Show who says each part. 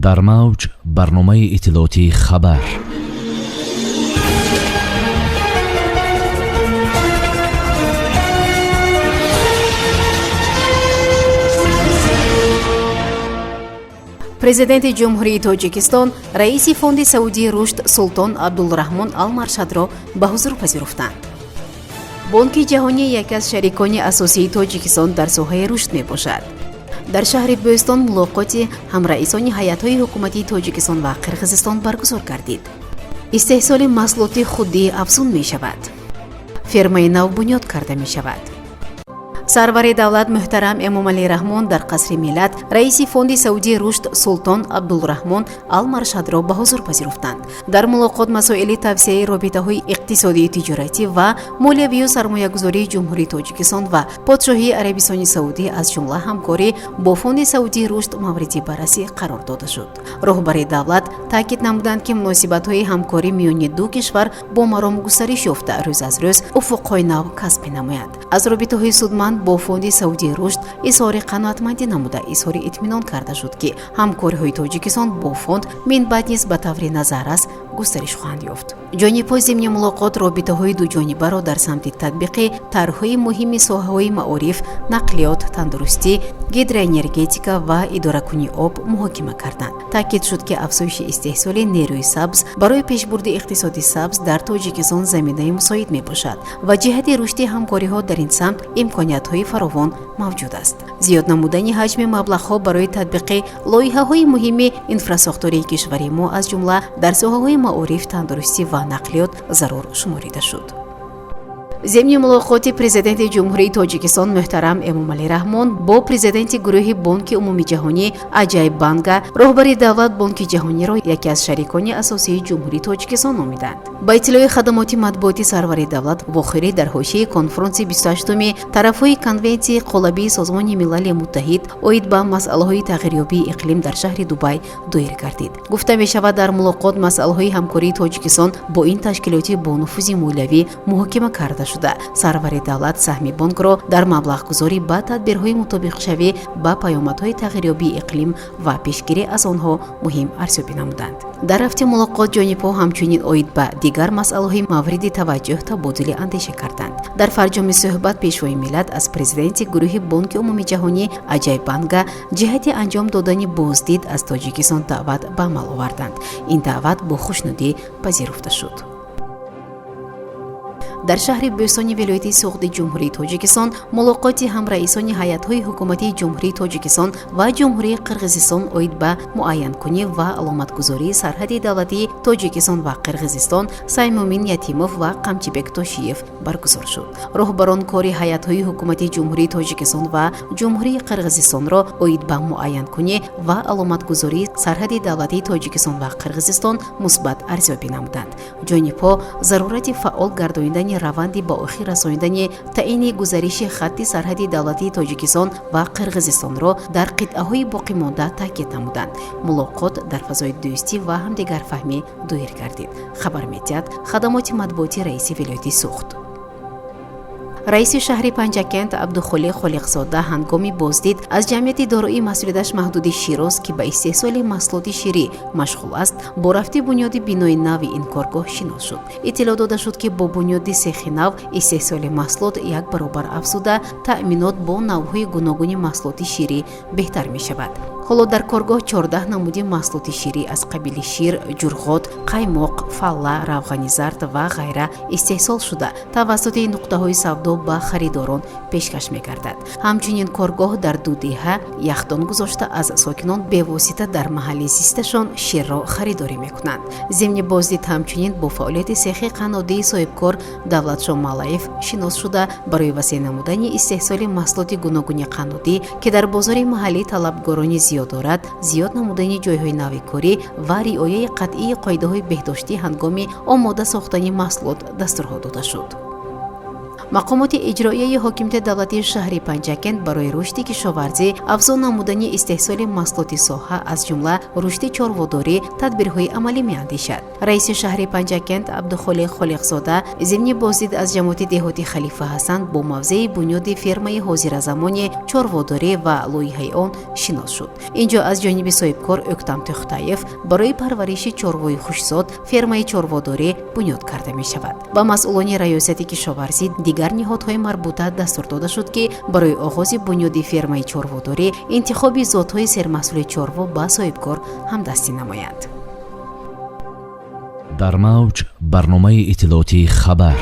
Speaker 1: Дар мавҷ барномаи иттилоотии «Хабар».
Speaker 2: Президенти Ҷумҳурии Тоҷикистон раиси Фонди Саудии рушд Султон Абдулраҳмон Алмаршадро ба ҳузур пазируфтанд. Бонки Ҷаҳонӣ яке аз шарикони асосии Тоҷикистон дар соҳаи рушд мебошад. Дар шаҳри Бӯстон мулоқоти ҳамраисони ҳайатҳои ҳукуматии Тоҷикистон ва Қирғизистон баргузор гардид. Истеҳсоли маҳсулоти худдӣ афзун мешавад. Фермаи нав бунёд карда мешавад. Сарвари давлат муҳтарам Эмомалӣ Раҳмон дар Қасри Миллат раиси Фонди Саудии рушд Султон Абдулраҳмон Алмаршадро ба ҳузур пазируфтанд. Дар мулоқот масоили тавсеаи робитаҳои иқтисодию тиҷоратӣ ва молиявию сармоягузории Ҷумҳурии Тоҷикистон ва Подшоҳии Арабистони Саудӣ, аз ҷумла ҳамкорӣ бо Фонди Саудии рушд, мавриди баррасӣ қарор дода шуд. Роҳбари давлат таъкид намуданд, ки муносибатҳои ҳамкорӣ миёни ду кишвар бо маром густариш ёфта, рӯз аз рӯз уфуқҳои нав касб менамояд. Аз робитаҳои судманд бо Фонди Саудии рушд изҳори қаноатмандӣ намуда, изҳори итминон карда шуд, ки ҳамкориҳои Тоҷикистон бо фонд минбаъд низ ба таври назаррас густариш хоҳанд ёфт. Ҷонибҳо зимни мулоқот робитаҳои дуҷонибаро дар самти татбиқи тарҳҳои муҳими соҳаҳои маориф, нақлиёт, тандурустӣ, гидроэнергетика ва идоракунии об муҳокима карданд. Таъкид шуд, ки афзоиши истеҳсоли нерӯи сабз барои пешбурди иқтисоди сабз дар Тоҷикистон заминаи мусоид мебошад ва ҷиҳати рушди ҳамкориҳо дар ин самт имкониятҳои фаровон мавҷуд аст. Зиёд намудани ҳаҷми маблағҳо барои татбиқи лоиҳаҳои муҳими инфрасохтории кишвари мо, аз ҷумла дар соҳаҳои маориф, тандурустӣ ва нақлиёт, зарур шуморида шуд. Зимни мулоқоти Президенти Ҷумҳурии Тоҷикистон муҳтарам Эмомалӣ Раҳмон бо президенти гурӯҳи Бонки Умумиҷаҳонӣ Аҷай Банга, роҳбари давлат Бонки Ҷаҳониро яке аз шарикони асосии Ҷумҳурии Тоҷикистон номиданд. Ба иттилои хадамоти матбуоти сарвари давлат, вохӯрӣ дар ҳошияи конфронси 28-уми тарафҳои Конвенсияи қолабии Созмони Милали Муттаҳид оид ба масъалаҳои тағйирёбии иқлим дар шаҳри Дубай доир гардид. Гуфта мешавад, дар мулоқот масъалаҳои ҳамкории Тоҷикистон бо ин ташкилоти бонуфузи молиявӣ муҳокима карда шуда, сарвари давлат саҳми бонкро дар маблағгузорӣ ба тадбирҳои мутобиқшавӣ ба паёмадҳои тағйирёбии иқлим ва пешгирӣ аз онҳо муҳим арзёбӣ намуданд. Дар рафти мулоқот ҷонибҳо ҳамчунин оид ба дигар масъалаҳои мавриди таваҷҷӯҳ табодули андеша карданд. Дар фарҷоми суҳбат Пешвои миллат аз президенти гурӯҳи Бонки Умумиҷаҳонӣ Аҷай Банга ҷиҳати анҷом додани боздид аз Тоҷикистон даъват ба амал оварданд. Ин даъват бо хушнудӣ пазируфта шуд. Дар шаҳри Бӯстони вилояти Суғди Ҷумҳурии Тоҷикистон мулоқоти ҳамраисони ҳайатҳои ҳукуматии Ҷумҳурии Тоҷикистон ва Ҷумҳурии Қирғизистон оид ба муайянкунӣ ва аломатгузории сарҳади давлатии Тоҷикистон ва Қирғизистон Саймумин Ятимов ва Қамчибек Тошиев баргузор шуд. Роҳбарон кори ҳайатҳои ҳукумати Ҷумҳурии Тоҷикистон ва Ҷумҳурии Қирғизистонро оид ба муайянкунӣ ва аломатгузории сарҳади давлатии Тоҷикистон ва Қирғизистон мусбат арзёбӣ намуданд. Ҷонибҳо зарурати фаъол гардонидани раванди ба охир расонидани таъини гузариши хатти сарҳади давлатии Тоҷикистон ва Қирғизистонро дар қитъаҳои боқимонда таъкид намуданд. Мулоқот дар фазои дӯстӣ ва ҳамдигарфаҳмӣ доир гардид, хабар медиҳад хадамоти матбуоти раиси вилояти Суғд. Раиси шаҳри Панҷакент Абдухолиқ Холиқзода ҳангоми боздид аз ҷамъияти дорои масъулияташ маҳдуди «Широз», ки ба истеҳсоли маҳсулоти ширӣ машғул аст, бо рафти бунёди бинои нави ин коргоҳ шинос шуд. Иттилоъ дода шуд, ки бо бунёди сехи нав истеҳсоли маҳсулот як баробар афзуда, таъминот бо навъҳои гуногуни маҳсулоти ширӣ беҳтар мешавад. Ҳоло дар коргоҳ 14 намуди маҳсулоти ширӣ аз қабили шир, ҷурғот, қаймоқ, фалла, равғани зард ва ғайра истеҳсол шуда, тавассути нуқтаҳои савдо ба харидорон пешкаш мегардад. Ҳамчунин коргоҳ дар ду деҳа яхдон гузошта, аз сокинон бевосита дар маҳалли зисташон ширро харидорӣ мекунанд. Зимни боздид ҳамчунин бо фаъолияти сехи қаннодии соҳибкор Давлатшо Малаев шинос шуда, барои васеъ намудани истеҳсоли маҳсулоти гуногуни қаннодӣ, ки дар бозори маҳаллӣ талабгорони зиёд дорад, зиёд намудани ҷойҳои нави корӣ ва риояи қатъии қоидаҳои беҳдоштӣ ҳангоми омода сохтани маҳсулот дастурҳо дода шуд. Мақомоти иҷроияи ҳокимияти давлатии шаҳри Панҷакент барои рушди кишоварзӣ, афзун намудани истеҳсоли маҳсулоти соҳа, аз ҷумла рушди чорводорӣ, тадбирҳои амалӣ меандешад. Раиси шаҳри Панҷакент Абдухолиқ Холиқзода зимни боздид аз ҷамоати деҳоти Халифа Ҳасан бо мавзеи бунёди фермаи ҳозиразамони чорводорӣ ва лоиҳаи он шинос шуд. Инҷо аз ҷониби соҳибкор Ӯктам Тӯхтаев барои парвариши чорвои хушзод фермаи чорводорӣ бунёд карда мешавад. Ба масъулони раёсати кишоварзӣ, дигар ниҳодҳои марбута дастур дода шуд, ки барои оғози бунёди фермаи чорводорӣ, интихоби зотҳои сермаҳсули чорво ба соҳибкор ҳамдастӣ намоянд.
Speaker 1: Дар мавҷ барномаи иттилоотии «Хабар».